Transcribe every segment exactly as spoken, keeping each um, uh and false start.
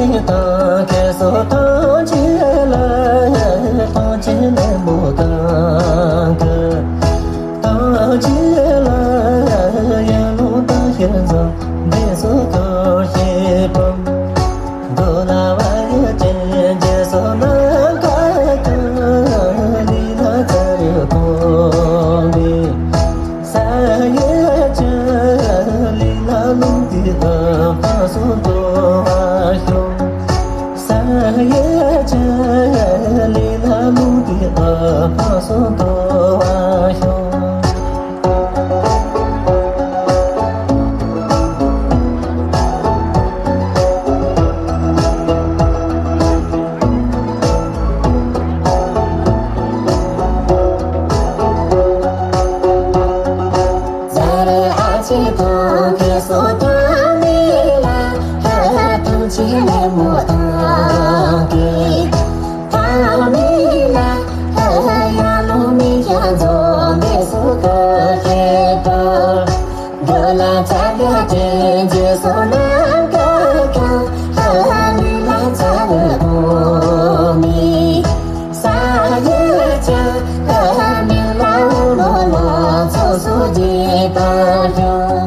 དང་ཁྱེད་སོགས་ཐམས་ཅད་ལ། ཐམས་ཅད་ལ་མོས་གང་གི། ཐམས་ཅད་ལ་ཡར་ལུང་དང་ཞལ་འཛོམས་འདི་སོགས་ཐམས་ཅད་སྒྲུབ། འདུལ་བ་ཡི་རྒྱལ་མཚན་རྗེས་སུ་ནམ་མཁའ་ལྡིང་། ལས་ལ་ཚར་གོང་མའི། ས་ཡི་ལྕགས་ལས་ལ་ལུང་དེ་ཕངས་སུ་འདུལ་བར་ཤོག་ས་ཡི་ལྕགས་ལས་ལ་ལུང་དེ་ཕངས་སུ་འདུལ་བར་ཤོག་ཟ་རེ་ཨ་ཅེ་དང་ཁྱེད་སོགས་ཐ་མི་ལ། ཧ་ཧ་ཐུགས་རྗེ་ལེགས་མོ་དང་གི། ཐ་མི་ལ། ཧ་ཧ་ཡར་ལུང་མི་ཡར་འཛོམས་འདི་སོགས་ཐམས་ཅད་སྒྲུབ། འགྲོ་ལ་ཚ་ག་དྲན་རྗེས་སོ་ནམ་ག་ག་ཧ་ཧ་ལུས་ལ་ཚ་ག་གོ་མི། ས་ཡི་ལྕགས་ཧ་ཧ་མི་ལ་འོ་མོ་ལ་ཚོགས་སུ་རྒྱས་པར་ཤོག་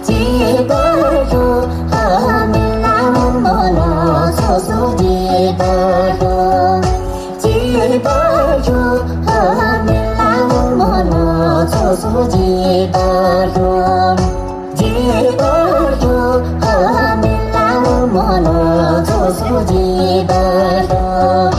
རྒྱས་པར་ཤོག་ཧ་ཧ་མི་ལ་འོ་མོ་ལ་ཚོགས་སུ་རྒྱས་པར་ཤོག་རྒྱས་པར་ཤོག་ཧ་ཧ་མི་ལ་འོ་མོ་ལ་ཚོགས་སུ་རྒྱས་པར་ཤོག་རྒྱས་པར་ཤོག་ཧ་ཧ་མི་ལ་འོ་མོ་ལ་ཚོགས་སུ་རྒྱས་པར་ཤོག་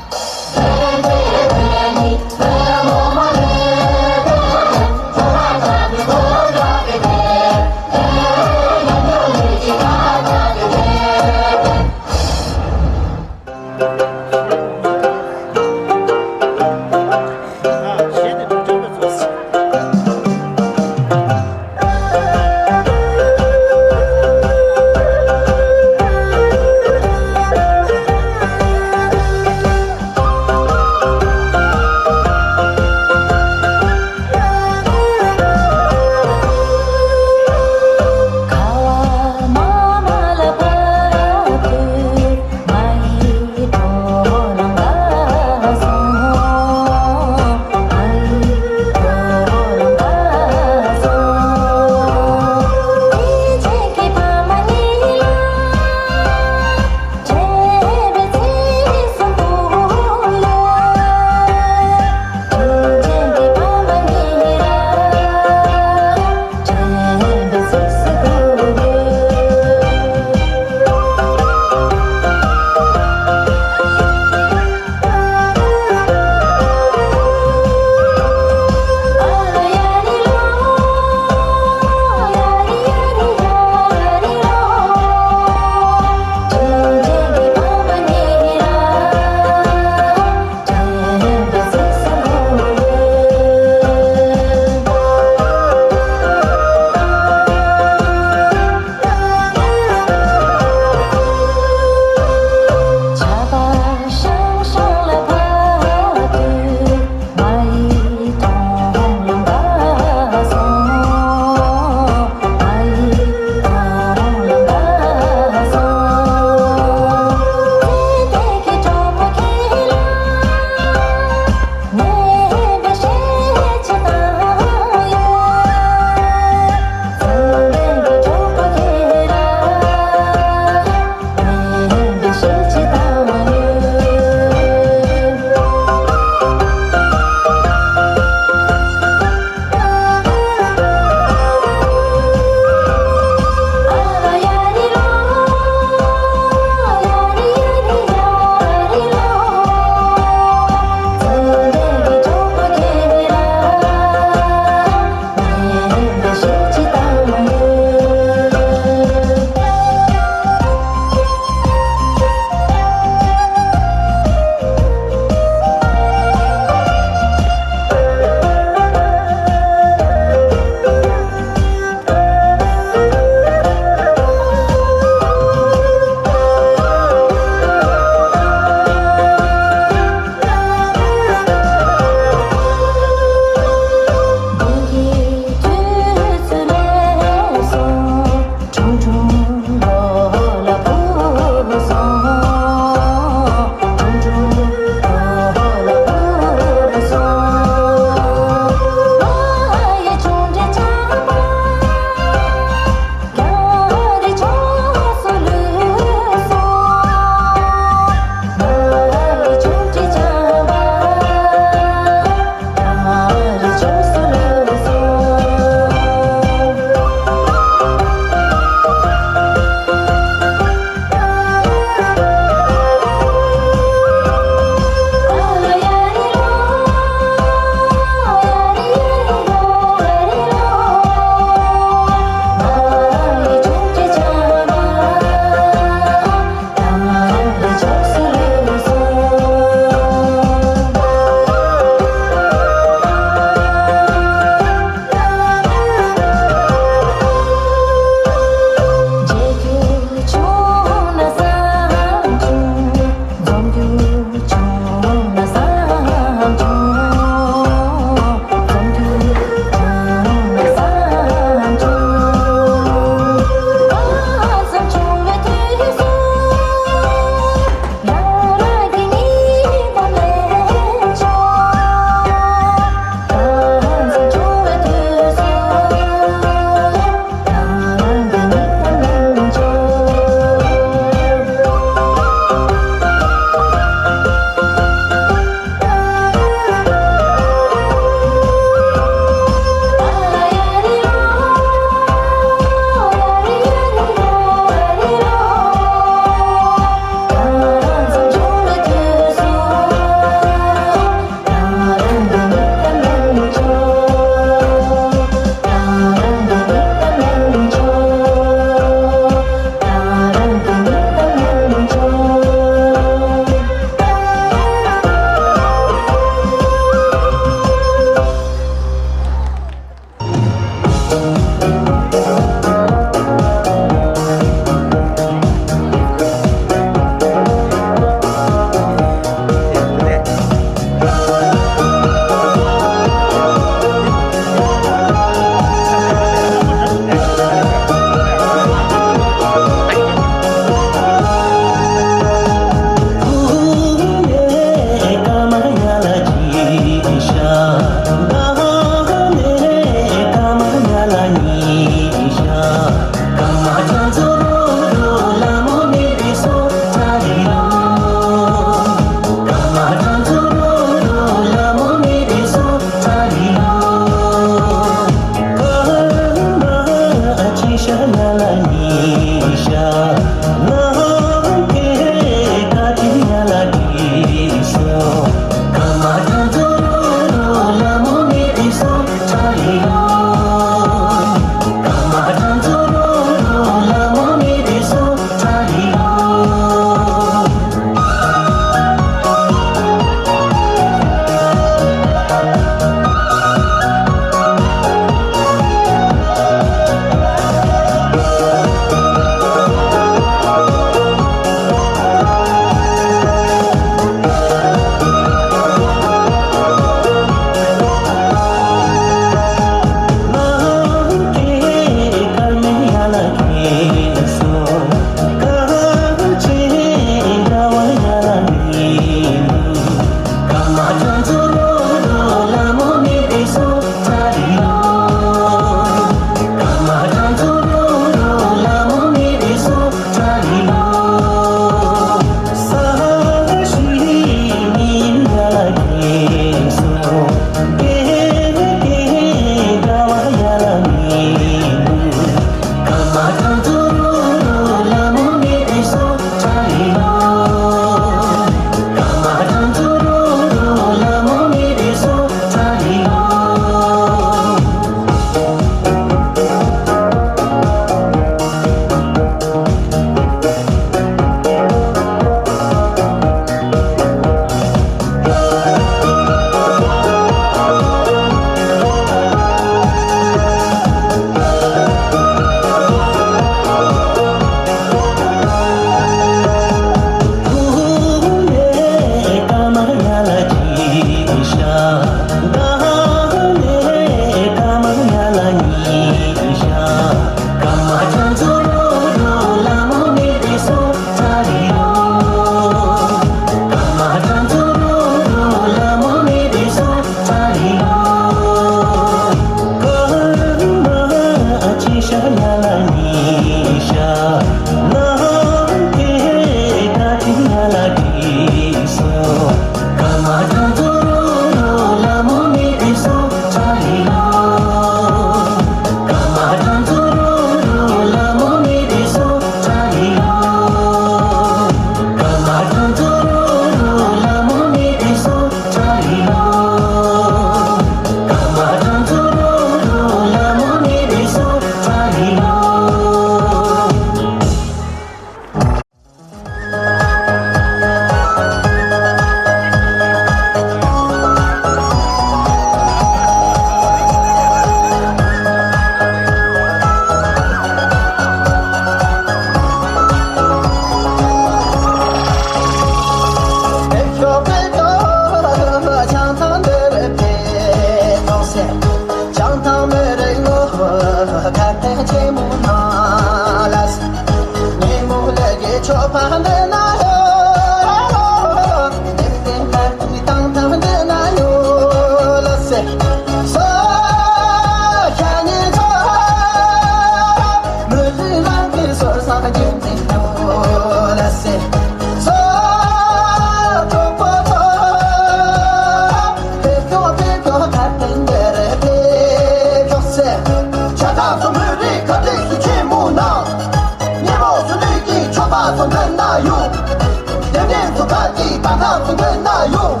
རྣམས་སུ་འདོད་ན་ཡོང་།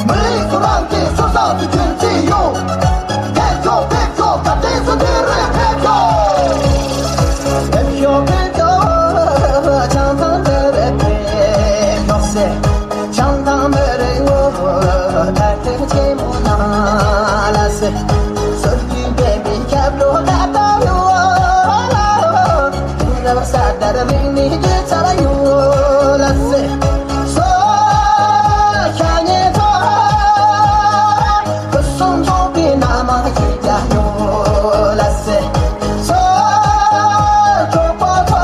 མི་རིགས་སུ་རང་གི་སུ་སང་སུ་ཁྱོད་ཚེ་ཡོང་། ཕེབས་ཤོག་ཕེབས་ཤོག་ད་ལྟའི་སུ་འདི་རུ་ཕེབས་ཤོག་ཕེབས་ཤོག་ཕེབས་ཤོག་བྱང་ཐང་འདི་རུ་ཕེབས་ཤོག་ཟེར། བྱང་ཐང་མི་རིགས་བོད་དར་ཁྲིམས་ཆེན་མོ་ནང་ལ་ཟེར། སྲོལ་རྒྱུན་ལྡན་པའི་སྐྱབས་འགྲོ་ད་ལྟ་ཡོད་ལ། དེང་རབས་གསར་དར་རིག་གནས་རྒྱུད་ཚར་ཡོད་ལ་ཟེར། སོ་ཤ་ཉེ་ཚོ་སྐུ་གསུང་ཚོགས་པའི་ནང་མ་ཞིག་རྒྱ་ཡོད་ལ་ཟེར། སོ་གྲོགས་པོ་ཚོ།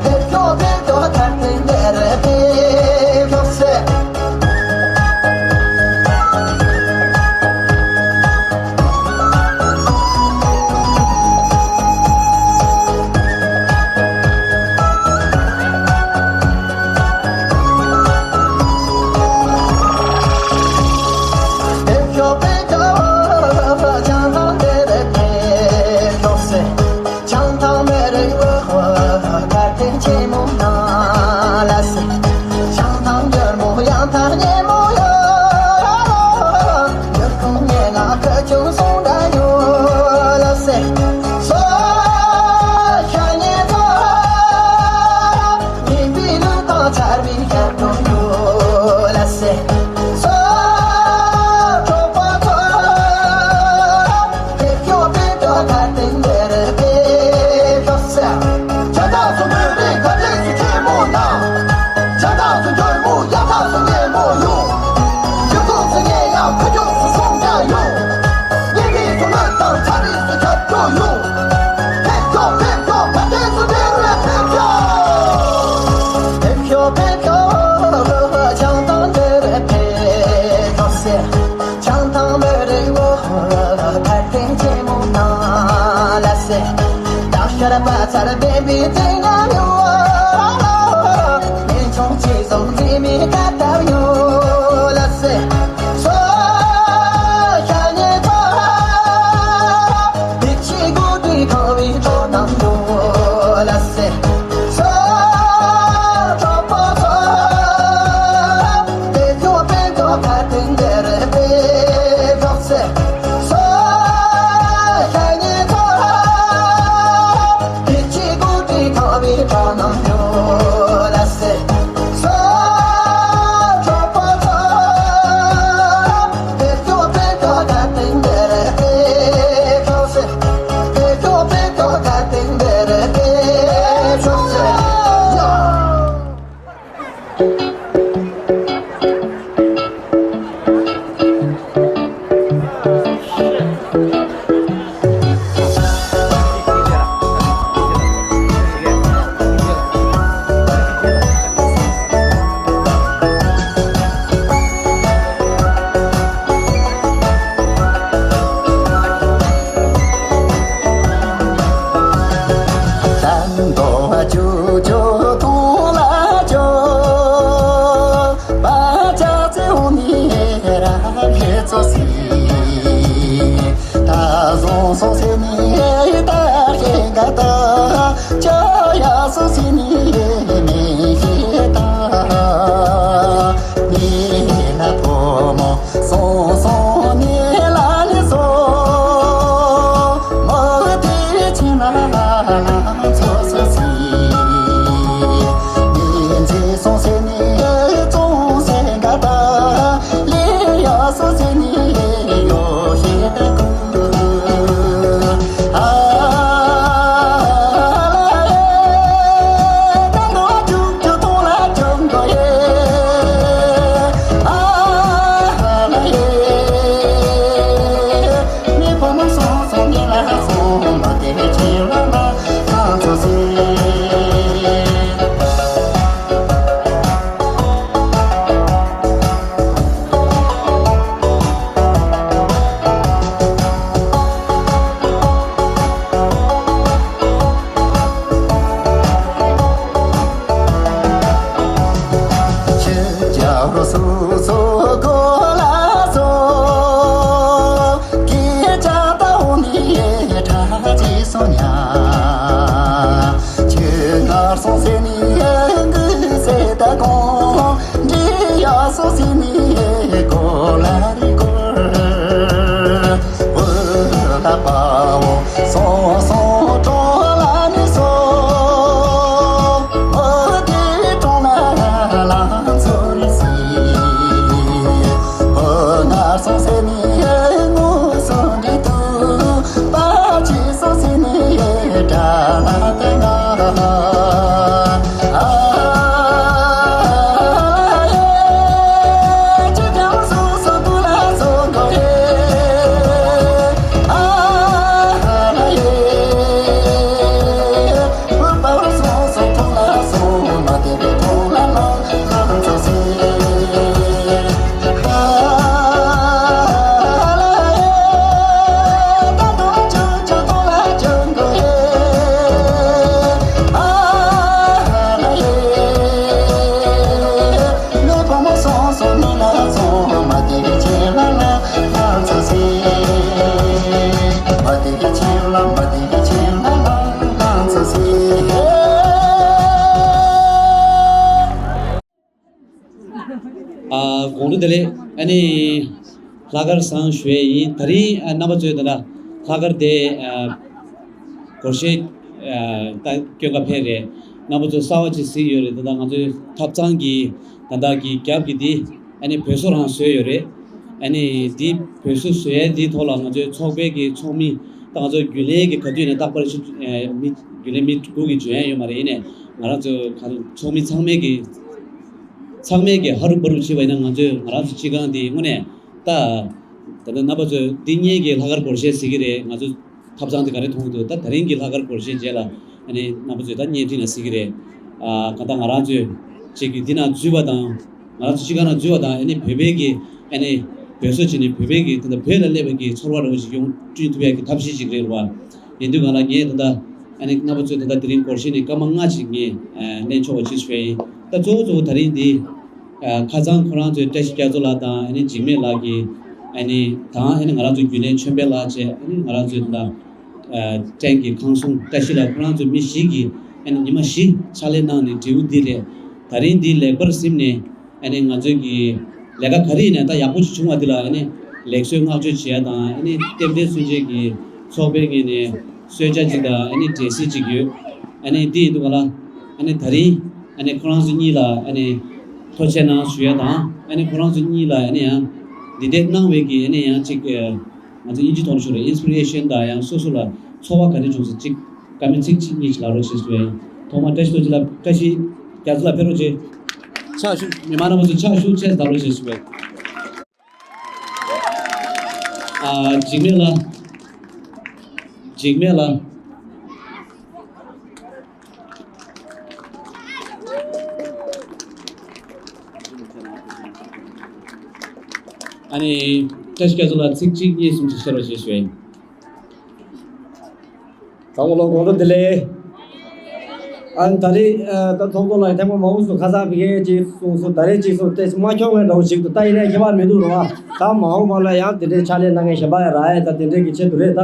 ཕེབས་ཤོག་ཕེབས་ཤོག་ཐར་འདི་རུ་ཕེབས་ཤོག་ཟེར། ཕེབས་ཤོག་ཕེབས་ཤོག་བྱང་ཐང་འདི་རུ་ཕེབས་ཤོག་ཟེར། བྱང་ཐང་མི་རིགས་བོད་དར་ཁྲིམས་ཆེན་མོ་ནང་ལ་ཟེར། བྱང་ཐང་འགྱུར་མོ་ཡང་ཐང་སྙན་མོ་ཡོད། འགྱུར་ཁུངས་སྙན་ངག་ཁུ་ཆུང་ཟུང་འདྲ་ཡོད་ལ་ཟེར། སོ་ཤ་ཉེ་ཚོ། ཡིན་པའི་ལུགས་དང་འཆར་བའི་ཞབས་བྲོ་ཡོད་ལ་ཟེར། སོ་གྲོགས་པོ་ཚོ། ཕེབས་ཤོག་ཕེབས་ཤོག་ད་ཐེངས་འདིར་ཕེབས་ཤོག་ཟེར། བྱ་བྲག་སུ་མོས་པའི་དགའ་སྟོན་སུ་ཆེན་མོ་ན། བྱ་བྲག་སུ་འགྱུར་མོ་གཡའ་བྲག་སུ་སྙན་མོ་ཡོང་། སྤྱི་ཚོགས་སུ་སྙན་ཡང་ཁུ་ཆུང་སུ་སོང་ཀྱང་ཡོང་། སྙན་པའི་སུ་ལོད་དང་འཆར་བའི་སུ་ཁྱབ་འགྲོ་ཡོང་། ཕེབས་ཤོག་ཕེབས་ཤོག་ད་ཐེངས་སུ་འདིར་ཕེབས་ཤོག་ཕེབས་ཤོག་ཕེབས་ཤོག་བྱང་ཐང་འདིར་ཕེབས་ཤོག་ཟེར། བྱང་ཐང་མི་རིགས་བོད་དར་ཁྲིམས་ཆེན་མོ་ནང་ལ་ཟེར། སྟག་ཤར་པ་ཚར་ལྡན་པའི་རྩེ་ལྔ་ཡོད། གནས་ཆུང་ཆེ་བཟང་མཛེས་མའི་ཁ་འདབས་ཡོད་ལ་ཟེར། སོ་ཤ་ཉེ་ཚོ། བདེ་སྐྱིད་དགུ་སྒྲིལ་ཁང་བའི་སྤྲོ་སྣང་ཡོད་ལ་ཟེར། སོ་གྲོགས་པོ་ཚོ། ཕེབས་ཤོག་ཕེབས་ཤོག་ད་ཐེངས་འདིར་ཕེབས་ཤོག་ཟེར། སོ་ཤ་ཉེ་ཚོ། བདེ་སྐྱིད་དགུ་སྒྲིལ་ཁང་བའི་སྤྲོ་སྣང་ཡོད་ལ་ཟེར། སོ་གྲོགས་པོ་ཚོ། ཕེབས་ཤོག་ཕེབས་ཤོག་ད་ཐེངས་འདིར་ཕེབས་ཤོག་ཟེར། ཕེབས་ཤོག་ཕེབས་ཤོག་ད་ཐེངས་འདིར་ཕེབས་ཤོག་ཟེར། ཡ། ཨ། དགོང་དྲོ་བདེ་ལེགས། ཨ་ནི་ལྷག་དཀར་བཟང་ཞུ་ཡས་ཡིན། ད་རིང་ཨ་རྣམ་པ་ཚོས་ད་ལྟ་ལྷག་དཀར་དེ་ཨ་སྒོར་གཞས་ཨ་ད་སྐྱོན་ག་ཕེབས་རེད། རྣམ་པ་ཚོ་གསར་པ་ཅིག་གཟིགས་ཡོད་རེད། ད་ལྟ་ང་ཚོའི་ཐབ་ཚང་གི་ད་ལྟ་གི་རྒྱབ་ཀྱི་འདི་ཨ་ནི་བོད་བཟོ་རང་བཟོས་ཡོད་རེད། ཨ་ནི་འདི་བོད་བཟོ་བཟོ་ཡས་འདིའི་ཐོག་ལ་ང་ཚོའི་ཚོགས་པའི་གི་ཚོགས་མི་ད་ང་ཚོ་རྒྱུན་ལས་ཀྱི་ག་དུས་ནས་རྟག་པར་ཞིག་ཨ་མི་རྒྱུན་ལས་མི་དགུ་གིས་འཇོན་ཡ་ཡོད་མ་རེད། ཡིན་ནའི་ང་རང་ཚོ་ག་ཚོགས་མི་ཚང་མས་ཀྱི་ཚང་མས་ཀྱི་ཧ་རུ་བ་རུ་བྱེད་པ་ཡིན་ན། ང་ཚོས་ང་རང་ཚོ་སྤྱི་ཁང་འདི་དངོས་གནས་ད་ད་ལྟ་རྣམ་པ་ཚོས་འདི་སྔོན་གྱི་ལྷག་དཀར་སྒོར་གཞས་གཟིགས་ཀྱི་རེད། ང་ཚོ་ཐབ་ཚང་དེ་ག་རེ་མཐོང་གི་འདུག་ད་ད་རིང་གི་ལྷག་དཀར་སྒོར་གཞས་རྗེས་ལ་ཨ་ནི་རྣམ་པ་ཚོས་ད་བརྙན་འཕྲིན་ལ་གཟིགས་ཀྱི་རེད། ཨ་ག་ད་ང་རང་ཚོས་ཅིག་གི་འདི་ནང་འཛུལ་བ་དང་། ང་རང་ཚོ་སྤྱི་ཁང་ནང་འཛུལ་བ་དང་། ཨ་ནི་བོད་པའི་གི་ཨ་ནི་བོད་གསོ་བྱས་ནས་བོད་པའི་གི་ད་ལྟ་བོད་ལ་སླེབས་པའི་གི་ཚོར་བ་འདྲ་བོ་ཞིག་ཡོང་བསྐྲུན་ཐུབ་ཡ་གི་ཐབས་ཤེས་ཅིག་རེད་བ། ཡིན་དུས་གང་ལ་ངས་ད་ལྟ་ཨ་ནི་རྣམ་པ་ཚོས་ད་ལྟ་དེ་རིང་སྒོར་གཞས་ནས་སྐར་མ་ལྔ་ཅིག་ངས་ཨ་ལེན་ཆོག་པ་ཅིག་ཞུ་ཡ་ཡིན། ད་གཙོ་བོ་གཙོ་བོ་ད་རིང་འདི་ཨ་ཁ་སང་ཁོ་རང་ཚོའི་བཀྲ་ཤིས་རྒྱ་མཚོ་ལགས་དང་། ཨ་ནི་འཇིགས་མེད་ལགས་ཀྱིས་ཨ་ནི་དང་། ཨ་ནི་ང་རང་ཚོའི་རྒྱུན་ལས་ཆོས་འཕེལ་ལགས་བཅས། ཨ་ནི་ང་རང་ཚོའི་ད་ལྟ་ཨ་ཀྲེན་གྱི་ཁང་སྲུང་བཀྲ་ཤིས་ལགས། ཁོ་རང་ཚོ་མི་བཞི་གིས་ཨ་ནི་ཉི་མ་བཞི་ཕྱག་ལས་གནང་ནས་འབྲས་བུ་འདི་རེད། ད་རིང་འདི་ལེགས་པར་ཟིན་ནས་ཨ་ནི་ང་ཚོའི་གི་ལས་ཀ་ག་རེ་ཡིན་ནའང་ད་ཡག་པོ་ཞིག་བྱུང་བ་འདི་ལ་ཨ་ནི་ལེགས་གསོལ་བསྔགས་བརྗོད་བྱེད་ཡ་དང་། ཨ་ནི་རྟེན་འབྲེལ་མཚོན་བྱེད་ཀྱི་ཚོགས་པའི་ངོས་ནས་གསོལ་ཇ་ཅིག་དང་། ཨ་ནི་འབྲས་སིལ་ཅིག་ཡོད། ཨ་ནི་འདི་ཡིན་དུས་ག་ལ་ཨ་ནི་ད་རིང་ཨ་ནི་ཁོ་རང་ཚོ་གཉིས་ལ་ཨ་ནི་ཐུགས་རྗེ་གནང་ཞུ་ཡ་དང་། ཨ་ནི་ཁོ་རང་ཚོ་གཉིས་ལ་ཨ་ནི་ཡང་འདི་འདྲའི་གནང་བའི་གི་ཨ་ནི་ཡང་ཅིག་ཨ་ང་ཚོ་དབྱིན་ཇི་ཐོག་ནས་ཞུ་རེད། ཨིན་སི་པི་རེ་ཤན་དང་ཡང་སོ་སོ་ལ་ཚོར་བ་ག་འདྲ་བྱུང་ཟེར་ཅིག་བཀའ་མོལ་ཚིག་གཅིག་གཉིས་ཅིག་ལབ་རོགས་བྱེད་ཞུ་ཡ་ཡིན། ཐོག་མར་བཀྲ་ཤིས་རྡོ་རྗེ་ལགས། བཀྲ་ཤིས་རྒྱ་མཚོ་ལགས་ཕེབས་རོགས་བྱེད། ཕྱག་ཞུ། མི་མང་རྣམ་པ་ཚོ་ཕྱག་ཞུ་ཆེད་ལབ་རོགས་བྱེད་ཞུ་བས། ཨ་འཇིགས་མེད་ལགས། འཇིགས་མེད་ལགས། ཨ་ནི་བཀྲ་ཤིས་རྒྱ་མཚོ་ལགས་ཚིག་གཅིག་གཉིས་གསུམ་ཅིག་བཤད་རོགས་བྱེད་ཞུ་ཡ་ཡིན། དང་པོ་ལ་དགོང་དྲོ་བདེ་ལེགས། ཨ་ནི་ད་རེས་ཨ་ད་ཚོགས་གཙོ་ལགས་ཐེངས་མ་མང་པོ་ཞིག་ཁ་སང་ཕ་གིར་ཅིག་གསུངས་སོང་། ད་རེས་ཅིག་གསུངས་ཏེ་མ་འཁྱོངས་མཁན་འདྲ་བོ་ཞིག་ཏུ་ལྟ་ཡིན་ནའི་ཁྱད་པར་མི་འདུག་རེད་བ། ད་མ་འོངས་པ་ལ་ཡང་དེ་འདྲའི་ཕྱག་ལས་གནང་མཁན་གཞན་པ་ཡང་རག་ཡས་ད་དེ་འདྲའི་གི་ཆེད་དུ་རེད་ད།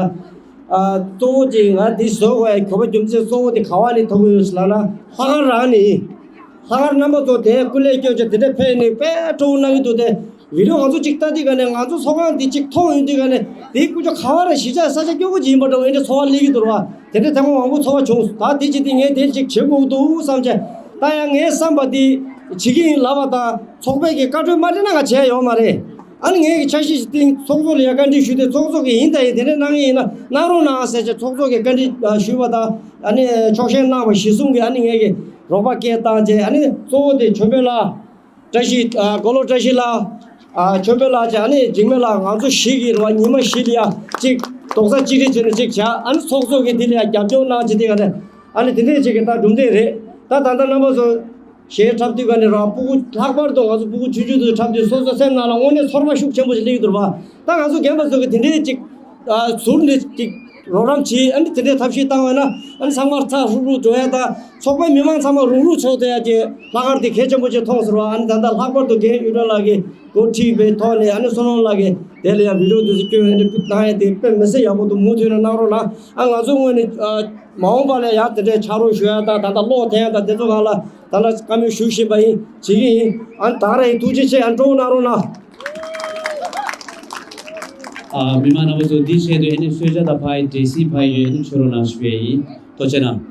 ཨ་གཙོ་བོ་ཅིག་ང་འདི་བཟོ་དགོས་ཡ་གི་གོ་བ་རྒྱུ་མཚན་གཙོ་བོ་དེ་ག་བ་ནས་ཐོབ་ཀྱི་ཡོད་ཟེར་ལབ་ན། ལྷག་དཀར་རང་ནས། ལྷག་དཀར་རྣམ་པ་ཚོ་དེ་སྐུ་ལས་བསྐྱོན་བྱས་དེ་འདྲ་ཕེབས་ནས་དཔེ་སྤྲོ་བོ་གནང་གི་འདུག་སྟེ། བི་ཌིའོ་ང་ཚོ་གཅིག་ལྟ་དུས་ག་ནས། ང་ཚོ་ཚོགས་ཁང་འདི་གཅིག་མཐོང་ཡོང་དུས་ག་ནས། དེའི་ཀུ་ཅོ་ག་བ་ར་གཞིས་ཆགས་ས་ཆ་སྐྱོ་པོ་ཅིག་ཡིན་པ་འདྲ་བོ་དེ་འདྲའི་ཚོར་བ་སླེབས་ཀྱི་འདུག་ར་བ། དེ་འདྲའི་ཐེངས་མ་མང་པོ་ཚོར་བ་བྱུང་། ད་དེ་བྱེད་དུས་ངས་དེ་གཅིག་བྱེད་དགོས་ཀྱི་འདུག་བསམ་བྱས། ད་ཡང་ངས་བསམ་པ་འདི་བྱེད་ཀྱི་ཡིན་ལབ་པ་དང་། ཚོགས་པའི་གི་བཀའ་འཁྲོལ་མ་སྤྲད་ན་ང་བྱས་ཡོད་མ་རེད། ཨ་ནི་ངས་ཀྱི་འཆར་གཞི་ཞིག་བཏིང་། ཚོགས་གཙོ་ལ་ཡང་བཀའ་འདྲི་ཞུས་ཏེ། ཚོགས་གཙོ་གིས་ཡིན་ད་ཡིན་དེ་འདྲ་གནང་ཡིན་ན་གནང་རོགས་གནང་ཟེར་བྱས་ཚོགས་གཙོ་གིས་བཀའ་འདྲི་ཞུས་པ་དང་། ཨ་ནི་ཆོག་མཆན་གནང་བ་གཞིར་བཟུང་གིས་ཨ་ནི་ངས་ཀྱི་རོགས་པ་སྐད་བཏང་བྱས། ཨ་ནི་གཙོ་བོ་དེ་ཆོས་འཕེལ་ལགས། བཀྲ་ཤིས། ཨ་མགོ་ལོག་བཀྲ་ཤིས་ལགས། ཨ་ཆོས་འཕེལ་ལགས་བྱས། ཨ་ནི་འཇིགས་མེད་ལགས། ང་ཚོ་བཞི་གིས་རེད་བ། ཉི་མ་བཞི་ལ་ཡ་གཅིག་རྡོག་རྩ་གཅིག་སྒྲིལ་བྱས་ནས་གཅིག་བྱ། ཨ་ནི་ཚོགས་གཙོ་གིས་དེ་ལ་ཡ་རྒྱབ་སྐྱོར་གནང་བྱས། དེ་ག་ནས་ཨ་ནི་དེ་འདྲས་བྱེད་ཀྱི་ད་གྲུབ་འབྲས་རེད། ད་ད་ལྟ་རྣམ་པ་ཚོ་གཞས་འཁྲབ་དུས་ག་ནས་རང་ཕྲུ་གུ། ལྷག་པར་དུ་ང་ཚོ་ཕྲུ་གུ་ཆུང་ཆུང་དུ་འཁྲབ་དུས་སོ་སོ་སེམས་ནང་ལ་དངོས་གནས་ཚོར་བ་ཤུགས་ཆེན་པོ་ཞིག་སླེབས་ཀྱི་འདུག་རེད་བ། ད་ང་ཚོ་རྒན་པ་ཚོ་གིས་དེ་འདྲས་ཅིག་ཨ་ཟུར་ནས་ཅིག་རོགས་རམ་བྱེད། ཨ་ནི་དེ་འདྲས་ཐབས་ཤེས་བཏང་བ་ན། ཨ་ནི་ཚང་མར་ཚགས་ཧྲུག་ཧྲུག་འགྲོ་ཡ་དང་། ཚོགས་པའི་མི་མང་ཚང་མ་རུག་རུག་ཚོགས་བསྡད་ཡ་གི་ལྷག་དཀར་དེ་གལ་ཆེན་པོ་ཅིག་མཐོང་སོང་རེད་བ། ཨ་ནི་ད་ལྟ་ལྷག་པར་དུ་རྒན་གཡུ་སྒྲོན་ལགས་ཀྱིས་འགོ་ཁྲིད་པའི་ཐོག་ནས། ཨ་ནི་བསོད་ནམས་ལགས་ཀྱིས་དེ་ལ་ཡང་བི་ཌིའོ་འདི་ཚོ་སྐྱོན་ཨེ་འདྲ་བཏང་ཡ་དེ་དཔེ་མི་སྲིད་ཡག་པོ་འདུག་མུ་མཐུད་ནས་གནང་རོགས་གནང་། ཨ་ང་ཚོའི་ངོས་ནས་ཨ་མ་འོངས་པ་ལ་ཡང་དེ་འདྲའི་ཕྱག་རོགས་ཞུ་ཡ་དང་། ད་ལྟ་གློག་འཐེན་ཡ་དང་དེ་ཚོ་སྒང་ལ་ ད་ལ་བཀའ་མོལ་ཞུ་བཞིན་པ་ཡིན། བྱེད་ཀྱི་ཡིན། ཨ་ནི་ད་རེས་ཐུགས་རྗེ་ཆེ། ཨ་ནི་སྤྲོ་པོ་གནང་རོགས་གནང་། ཨ། མི་མང་རྣམ་པ་ཚོ། འདིའི་ཆེད་དུ་ཨ་ནི་གསོལ་ཇ་དང་ཕ་ཡི་འབྲས་སིལ་ཕ་ཡི་ཡོད། ཨ་ནི་མཆོད་རོགས་གནང་ཞུ་ཡས་ཡིན། ཐུགས་རྗེ་གནང་།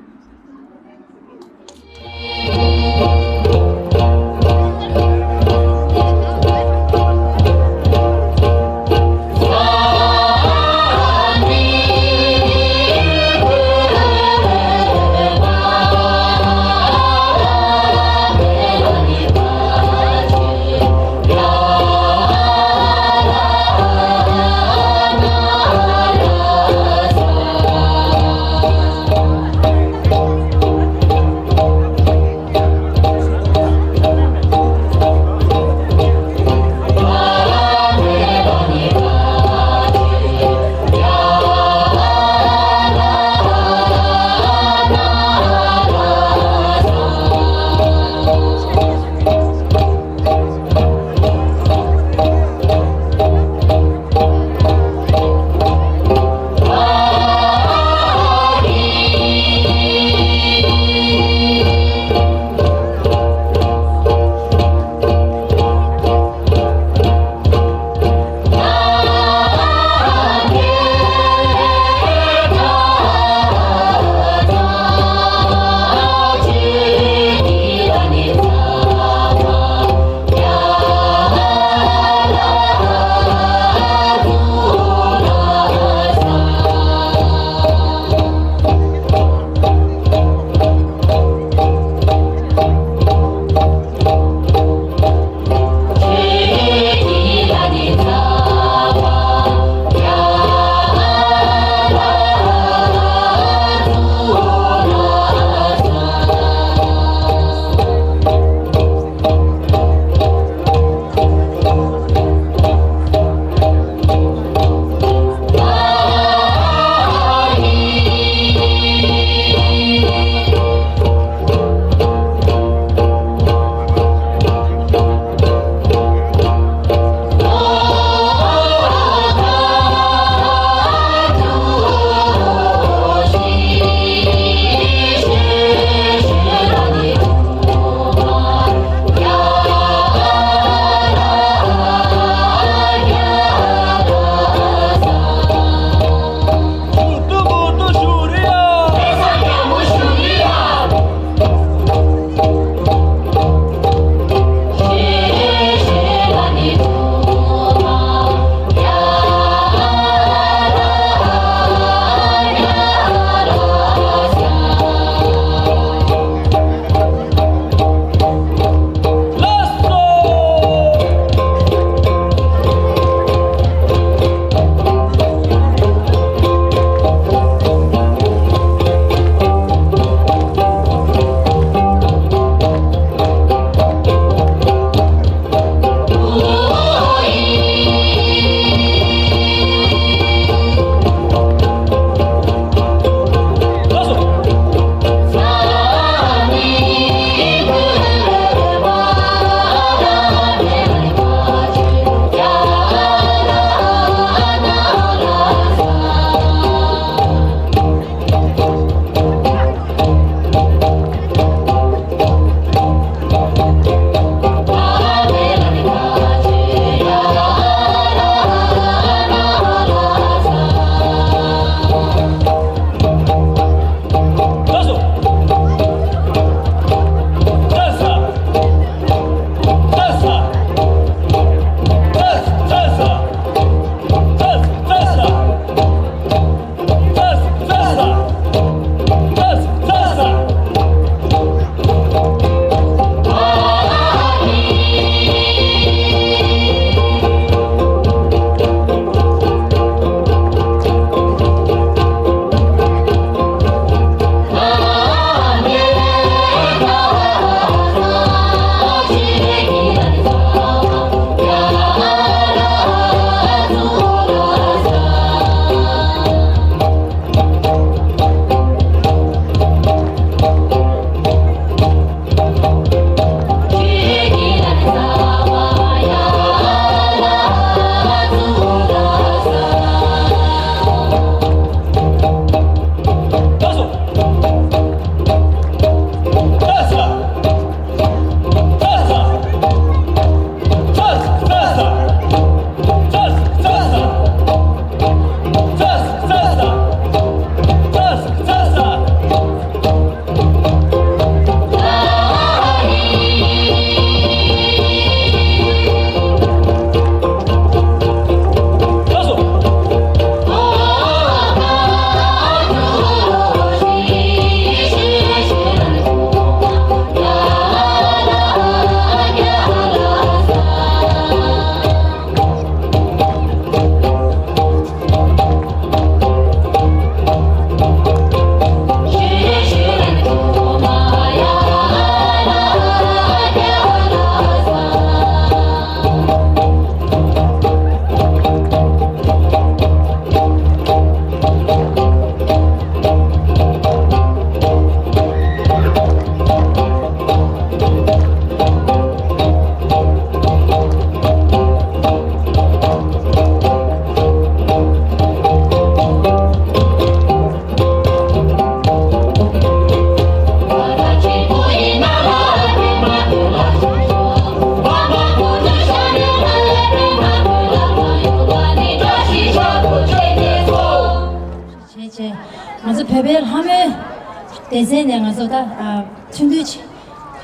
སྡེ་ཚན་ནས་ང་ཚོ་ད་ཨ་ཐུང་ཐུང་ཅིག་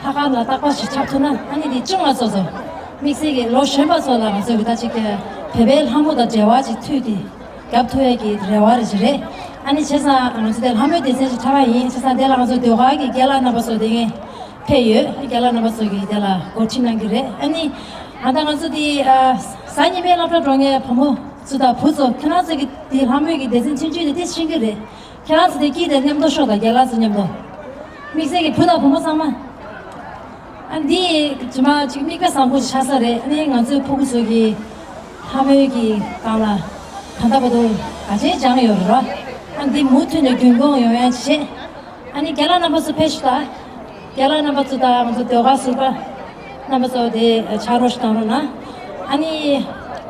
ལྷག་དཀར་ལ་རྟག་པར་ཞིག་ཆགས་ཐུབ་ན། ཨ་ནི་དེ་ཅུང་ང་ཚོ་ཚོ་དམིགས་བསལ་གྱི་ལོ་གཞོན་པ་ཚོ་ལ་ང་ཚོ་གི་ད་ཅིག་བོད་པའི་ལྷ་མོ་དང་འབྲེལ་བ་ཅིག་མཐུད་དེ་རྒྱབ་ཐུབ་ཡས་ཀྱི་རེ་བ་རེ་ཞིག་རེད། ཨ་ནི་བྱས་ཙང་ང་ཚོ་དེ་ལྷ་མོའི་སྡེ་ཚན་ཞིག་འཁྲབ་པ་ཡིན། བྱས་ཙང་དེ་ལ་ང་ཚོ་ཟློས་གར་གྱི་རྒན་ལགས་རྣམ་པ་ཚོ་དེ་ངས་ཕེབས་ཡོད། རྒན་ལགས་རྣམ་པ་ཚོ་གིས་དེ་ལ་འགོ་ཁྲིད་གནང་གི་རེད། ཨ་ནི་ཨ་ད་ང་ཚོ་དེ་ཨ་གཟའ་ཉི་མའི་སློབ་གྲྭ་འགྲོ་མཁན་བུ་མོ་ཚོ་དང་བུ་ཚོ་ཁྱེད་རང་ཚོ་གི་དེ་ལྷ་མོའི་གི་སྡེ་ཚན་ཆུང་ཆུང་དེ་དེ་ཤེས་ཀྱི་རེད། ཁྱེད་རང་ཚོ་དེ་སྐྱིད་དེ་མཉམ་དུ་ཤོག་དང་རྒན་ལགས་ཚོ་མཉམ་དུ། དམིགས་བསལ་གྱི་བུ་དང་བུ་མོ་ཚང་མ། ཨ་འདི་ཇི་མ་ཅིག་མིག་དཔེ་བཟང་པོ་ཆགས་ས་རེད། ཨ་ནི་ང་ཚོའི་ཕྲུ་གུ་ཚོ་གི་ལྷ་མོའི་གི་སྒང་ལ་ད་ལྟ་བར་དུ་ག་ཚོད་སྦྱངས་ཡོད་རེད་རོ། ཨ་འདི་མུ་མཐུད་ནས་རྒྱུན་སྐྱོང་ཡོང་ཡ་བྱེད། ཨ་ནི་རྒན་ལགས་རྣམ་པ་ཚོ་ཕེབས་ཤོག་དང་། རྒན་ལགས་རྣམ་པ་ཚོ་དང་ང་ཚོ་ཟློས་གར་ཟུར་པ་རྣམ་པ་ཚོ་དེ་ཕྱག་རོགས་ཤིག་གནང་རོགས་གནང་། ཨ་ནི་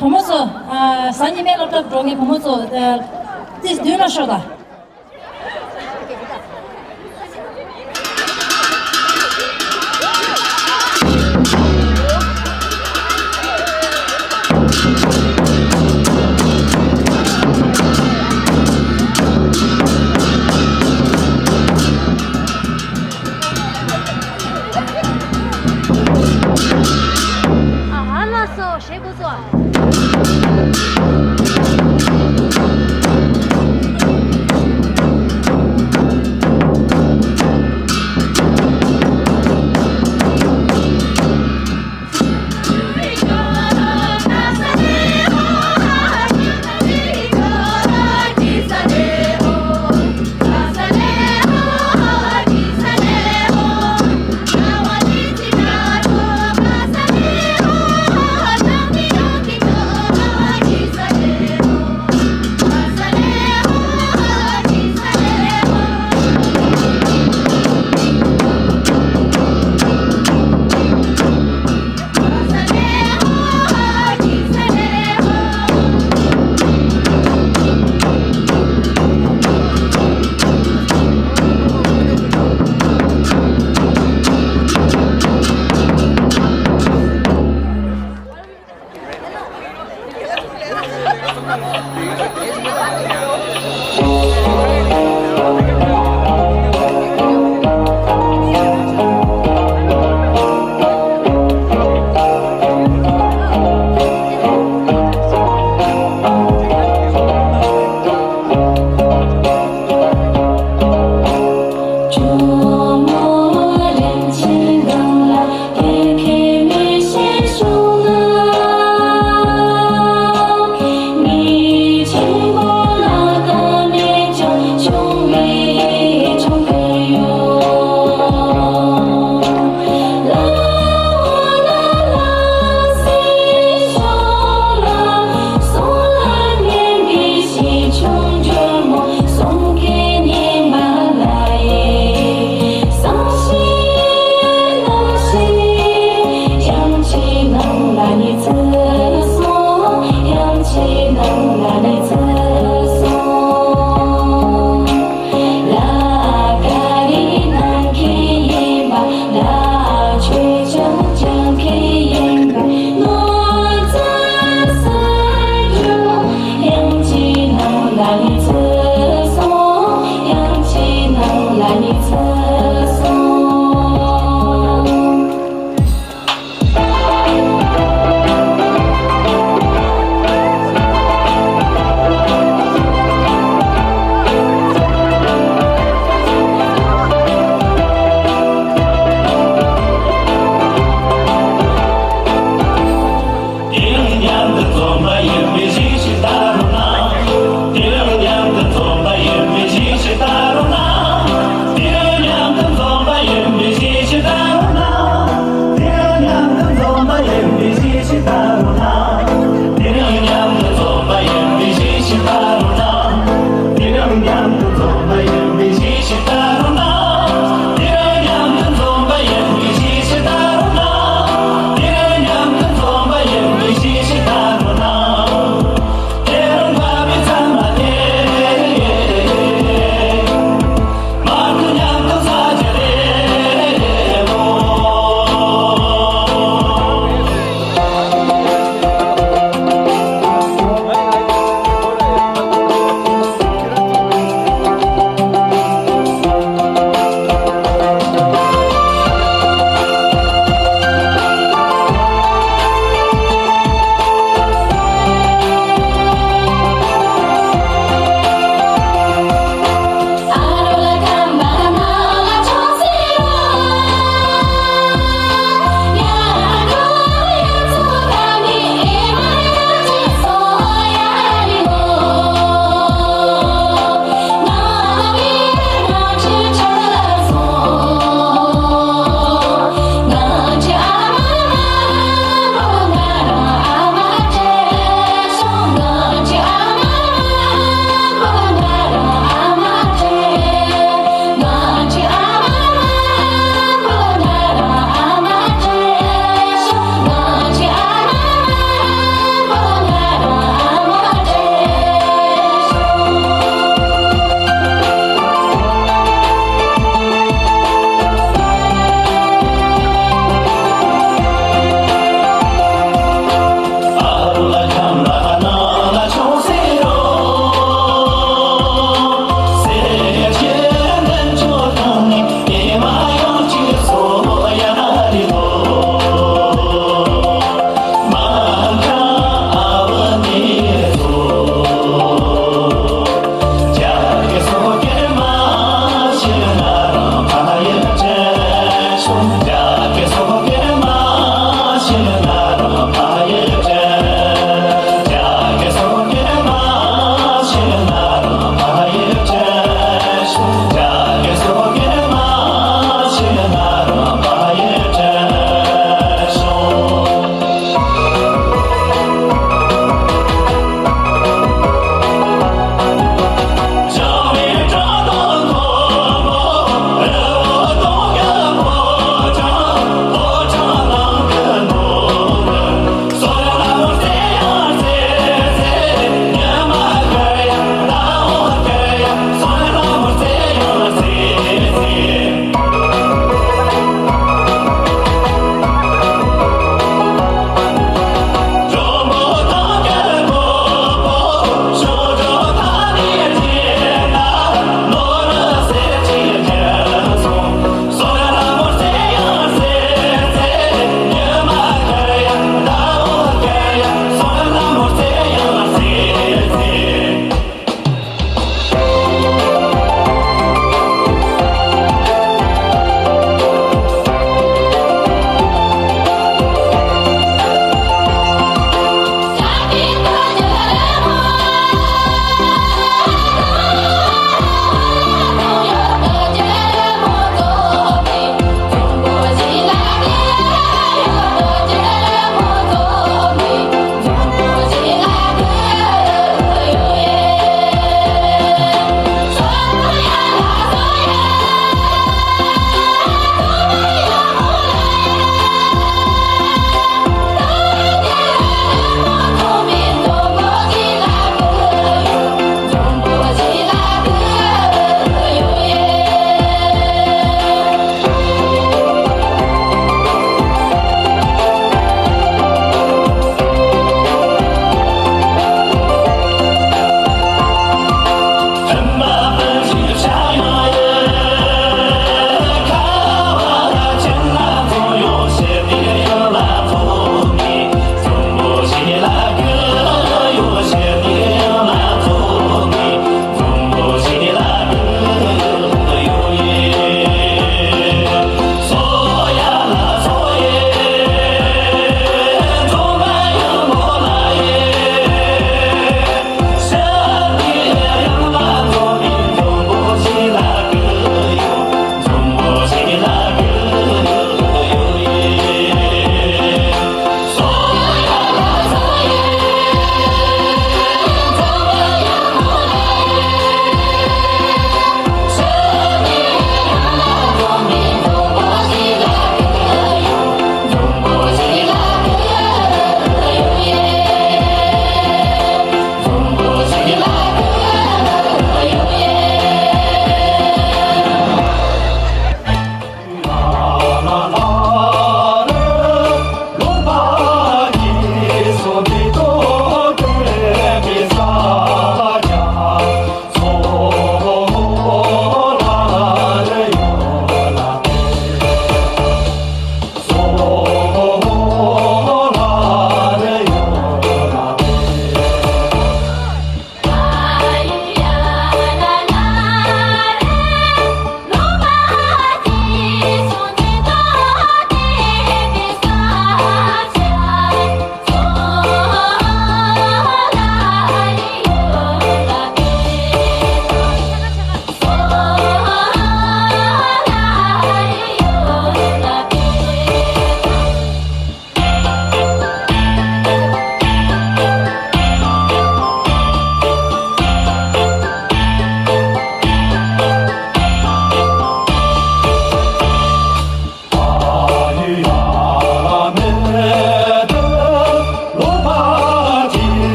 བུ་མོ་ཚོ་ཨ་གཟའ་ཉི་མའི་སློབ་གྲྭར་འགྲོ་མཁན་བུ་མོ་ཚོ་ཨ་ཏིས་མདུན་ལ་ཤོག་དང་། ཨ་ཧ་ལ་སོ་ཞེ་གོ་སོ།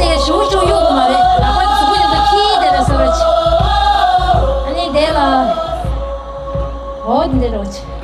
དེ་གཞུག་ཅུང་གཡུག་དགོས་མ་རེད། ལག་པ་གཟུགས་པོ་ཡོད་པ་ཁྱི་དེ་ལ་ཟེར་བ་ཅི། ཨ་ནི་དེ་ལ། འོ་དེ་འདྲ་རོགས་ཅི།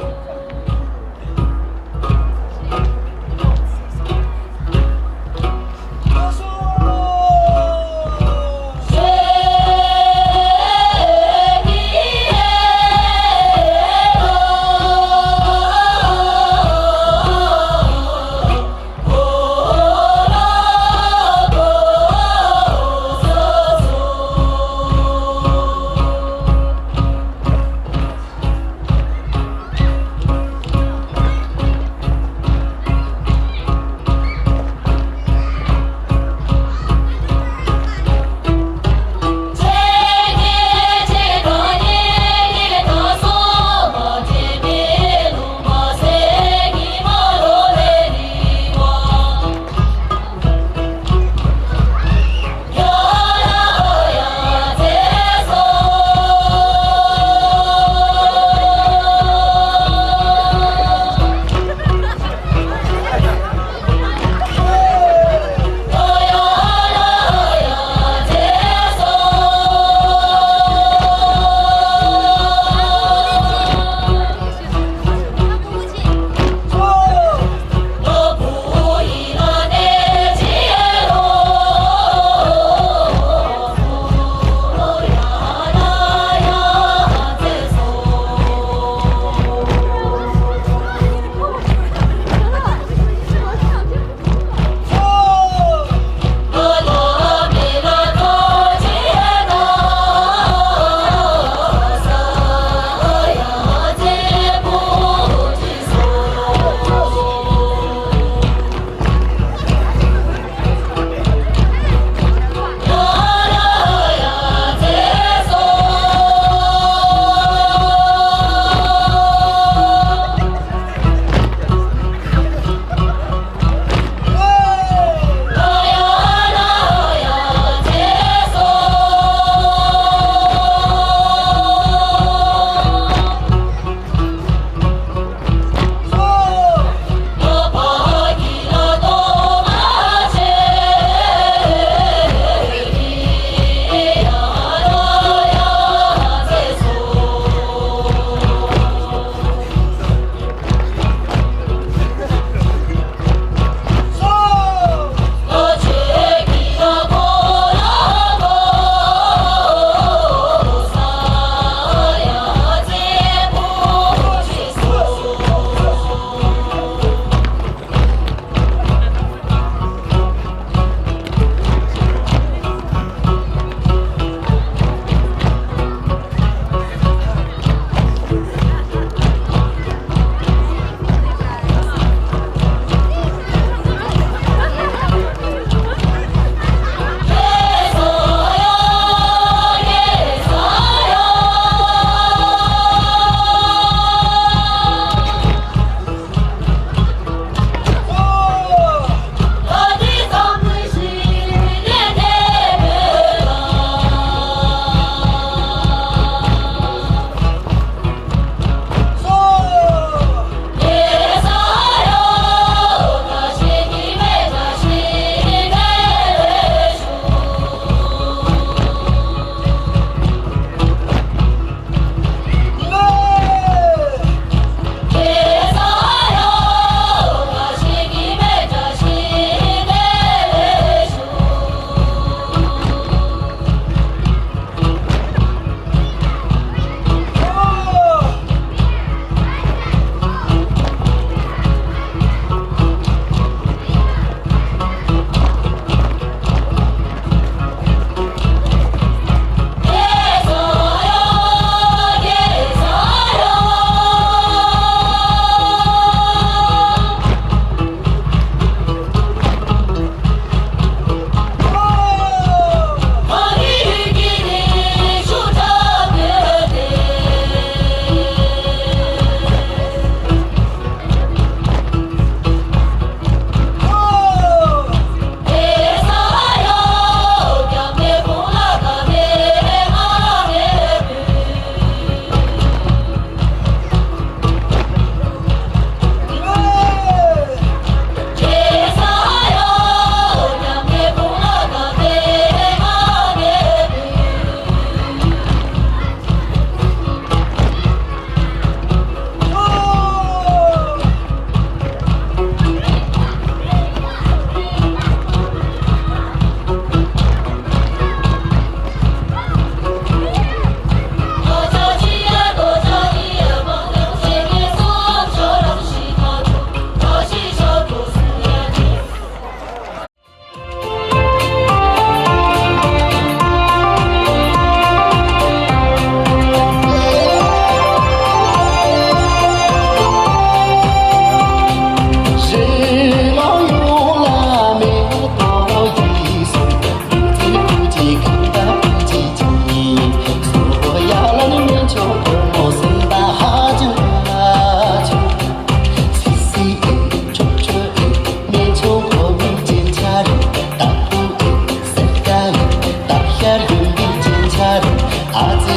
ཡ། ད་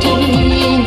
དེ་རིང་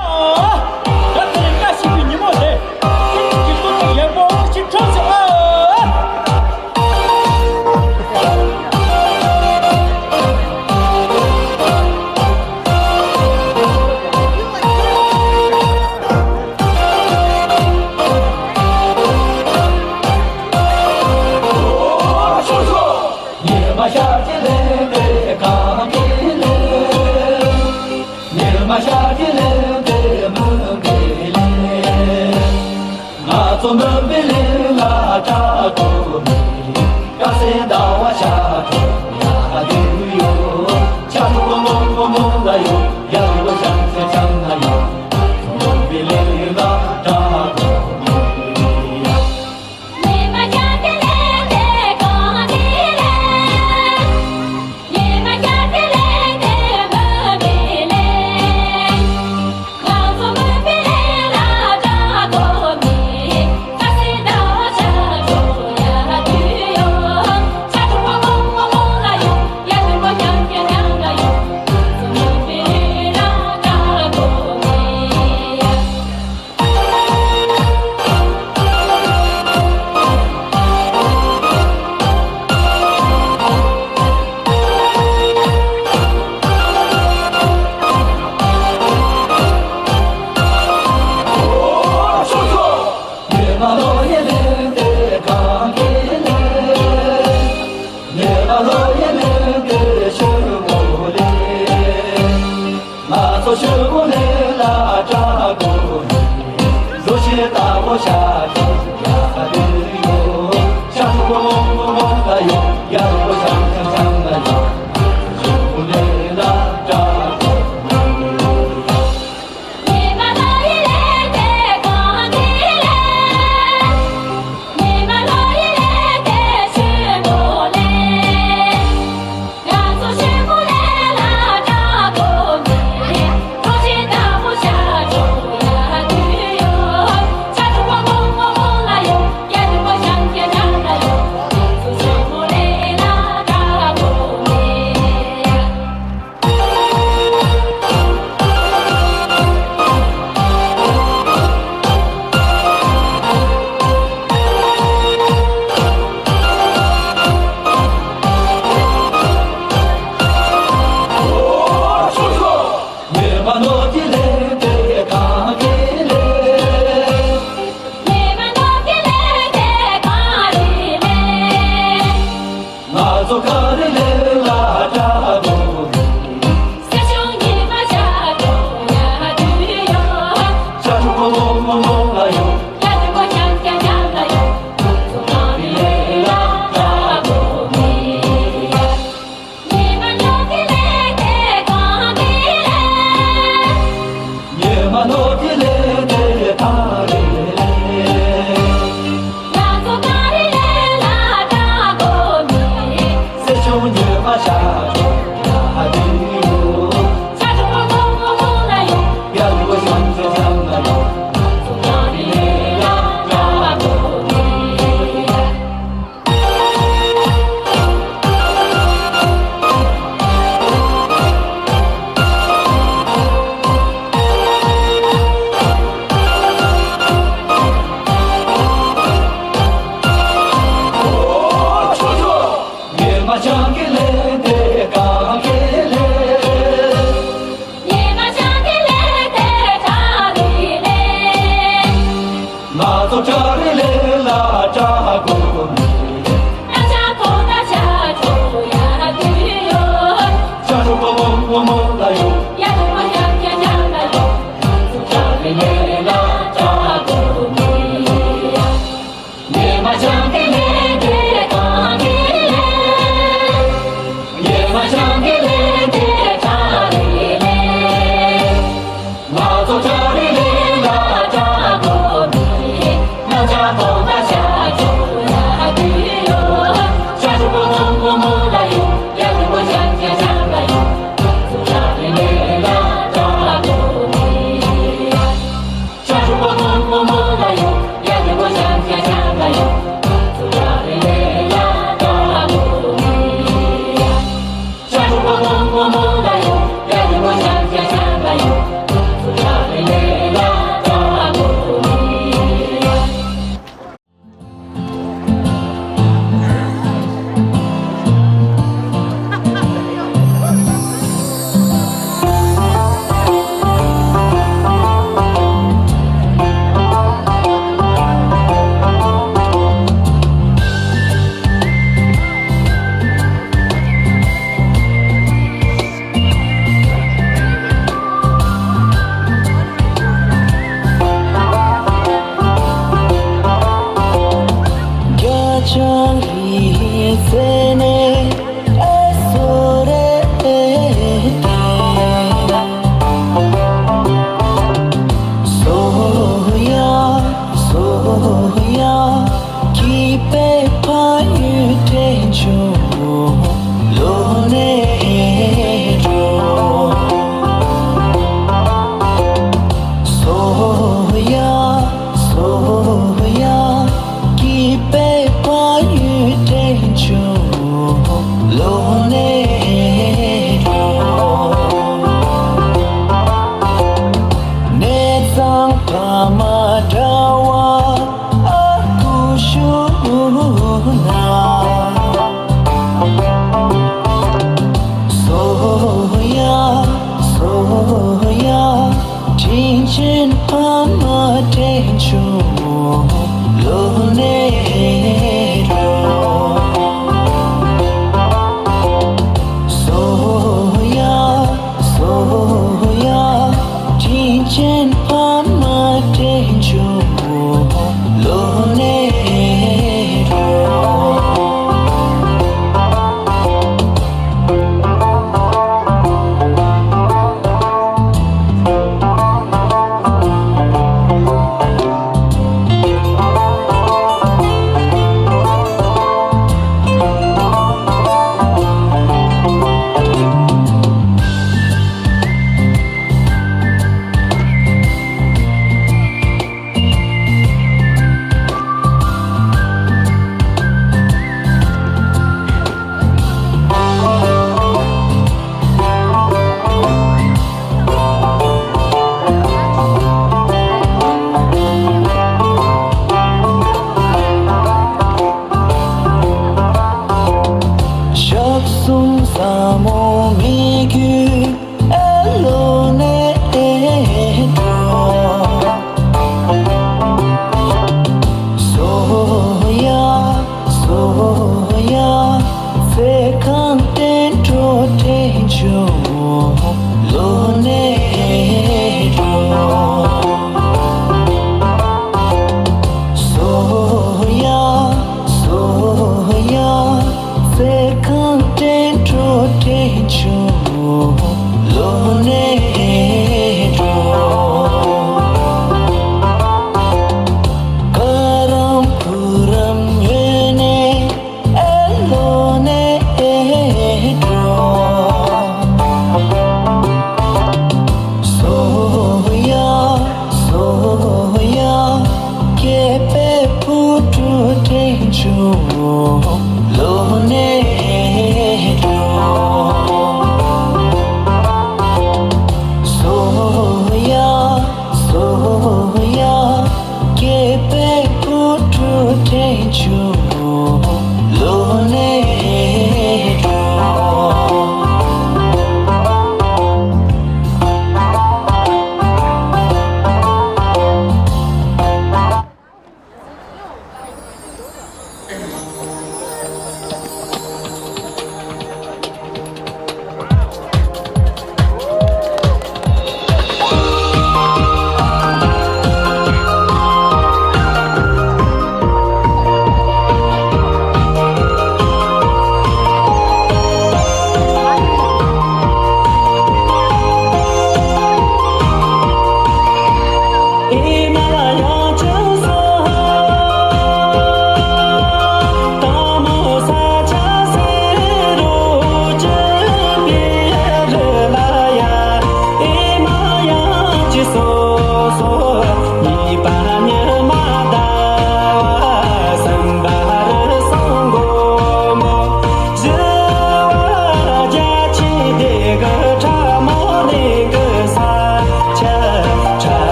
བཀྲ་ཤིས་པའི་ཉིན་མོ་རེད། ཁྱེད་ཀྱི་སྐུ་ཚེ་ཡག་པོ་ཅིག་འཁྲབ་ཤོག་ཨ། ཉི་མ་ཤར་གྱི་ལན་དེ་མུན་པའི་ལན། ང་ཚོ་མུན་པའི་གླིང་ལ་གྲགས་འགྲོ་མི། དཀར་སེར་ཟླ་བ་ཤར་འགྲོ་ཡག་དུས་ཡོད། ཤར་འགྲོ་མོ་མོ་མོ་ལ་ཡོད། ཡར་འགྲོ་ཤང་ཤང་ཤང་ལ་ཡོད། ང་ཚོ་མུན་པའི་གླིང་ལ་གྲགས་འགྲོ་མི། ང་ཚོ་ཤུལ་མོ་ལེ་ལ་བཀྲ་གོ་ནི། ལོ་ཤས་ལྟ་བུ་ཤ་ཁྲག་ཡ་ལུ་ཡོ། ཤ་ཁྲག་གོ་མོ་མོ་མོ་ལ་ཡོ། ཡ་རུ་གོ་ཤང་ཤང་ཤང་ལ་ཡོ། ང་ཚོ་ཤུལ་མོ་ལེ་ལ་བཀྲ་གོ་ནི།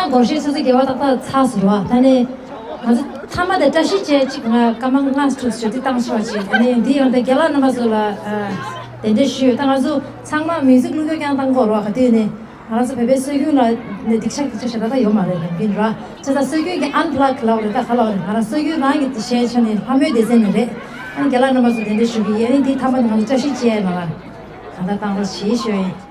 སྒོར་གཞས་སོ་སོ་དགེ་བ་ཏག་ཏག་ཚར་ཟེར་བ། ད་ནི་ང་ཚོ་མཐའ་མ་དེ་བཀྲ་ཤིས་བཅས་ཅིག་ང་སྐར་མ་ལྔ་དྲུག་ཞོ་དེ་བཏང་ཆོག་ཅིག་ཨ་ནི་འདི་ཡང་དེ་རྒན་ལགས་རྣམ་པ་ཚོ་ལ་ཨ་གདན་འདྲེན་ཞུས་ཡོད། ད་ང་ཚོ་ཚང་མ་མིའུ་ཟིག་བླུག་ཡོད་ཀྱང་བཏང་དགོས་རོགས་ག་དུས་ནི་ང་རང་ཚོ་བོད་པའི་སྲོལ་རྒྱུན་ལ་ནི་སྡིག་ཆ་སྡིག་ཆ་ཞེ་དྲག་ད་ཡོད་མ་རེད་ལབ་ཀྱིན་ར། བྱས་ཙང་སྲོལ་རྒྱུན་གྱི་ཨན་པླག་ལབ་རེད། ད་ག་ལབ་རེད། ང་རང་སྲོལ་རྒྱུན་རང་གི་གཞས་ཆ་ནས་ལྷ་མོའི་སྡེ་ཚན་ནས་རེད། ཨ་ནི་རྒན་ལགས་རྣམ་པ་ཚོ་གདན་འདྲེན་ཞུ་གི་ཡིན། ཨ་ནི་འདི་མཐའ་མ་དེ་ང་ཚོ་བཀྲ་ཤིས་བཅས་ནང་ལ་གང་ལྟར་བཏང་རོགས་བྱེད་ཞུ་ཡིན།